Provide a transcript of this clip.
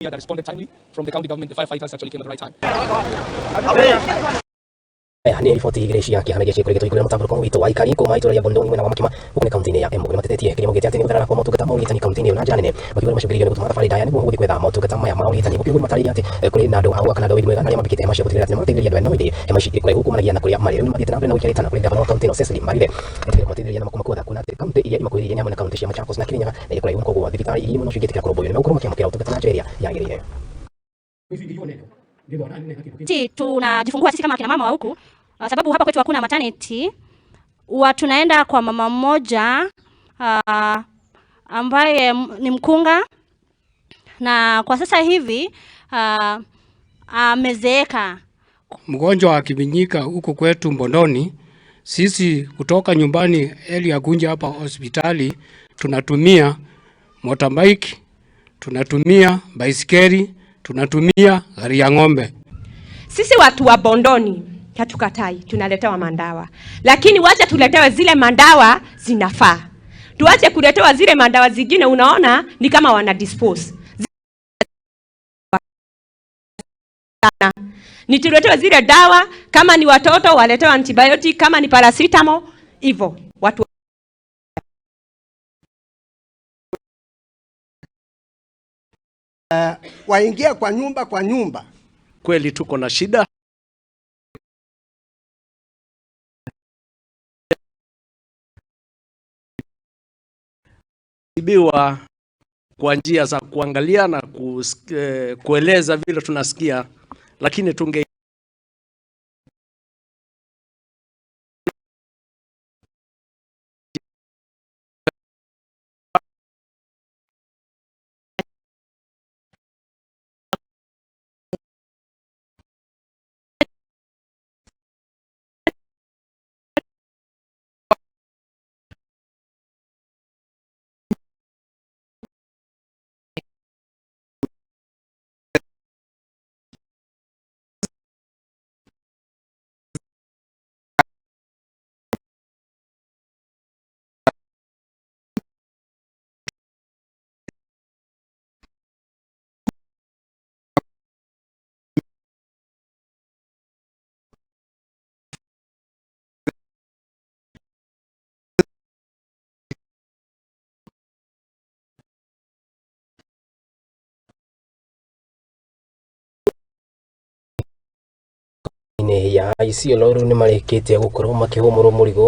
That responded timely from the county government. The firefighters actually came at the right time. Aya nĩ riboti igĩrĩ cia kĩeha iria ciĩkũrĩtwo igũrũ rĩa mũtambũrũko witũ wa aikari kuma itũra rĩa Bondoni mwena wa Makima gũkũ nĩ kaunti-inĩ ya Embu. Nĩmatetetie kĩrĩa maugĩte atĩ nĩ gũtharara kwa motungata ma ũrigitani kaunti-inĩ ĩyo na njĩra nene, makiuga nĩmacũngĩrĩirio nĩ gũtũma thabarĩ ndaya nĩguo gũthiĩ gwetha motungata maya ma ũrigitani. Gũkĩrĩ ũguo nĩmatarĩirie atĩ kũrĩ na andũ a kana andũ a wendi mwega na arĩa mambĩkĩte hema cia gũtigĩrĩra atĩ nĩmarateithĩrĩria andũ aya, no ĩndĩ hema ici irĩ kũraihu kumanagia na kũrĩa marĩ. Rĩu nĩmathiĩte na mbere na gũikia rĩtana kũrĩ ngavana wa kaunti ĩno Cecily Mbarire etĩkĩre kũmateithĩrĩria na kũmakua kuona atĩ kaunti iria imakuhĩrĩirie nĩ hamwe na kaunti cia Machakos na Kirinyaga na irĩ kũraihu, koguo thibitarĩ iria imwe no cingĩtĩkĩra kũrũmbũiyo nĩmegũkorwo makĩamũkĩra ũtungata na njĩra ĩrĩa yagĩrĩire. Tunajifungua sisi kama akina mama wa huku, sababu hapa kwetu hakuna maternity, huwa tunaenda kwa mama mmoja ambaye ni mkunga na kwa sasa hivi amezeeka. Mgonjwa akiminyika huku kwetu Mbondoni, sisi kutoka nyumbani eli ya kunja hapa hospitali tunatumia motorbike, tunatumia baisikeli, tunatumia gari ya ng'ombe. Sisi watu wa Bondoni hatukatai, tunaletewa mandawa, lakini wacha tuletewe zile mandawa zinafaa. Tuache kuletewa zile mandawa zingine, unaona ni kama wana dispose. Ni tuletewe zile dawa, kama ni watoto waletewe antibiotic, kama ni paracetamol, hivyo watu. Waingia kwa nyumba kwa nyumba. Kweli tuko na shida. Ibiwa kwa njia za kuangalia na kueleza vile tunasikia, lakini tunge Ya Isiolo rĩu nĩmarĩkĩtie gũkorwo makĩhũmũrwo mũrigo.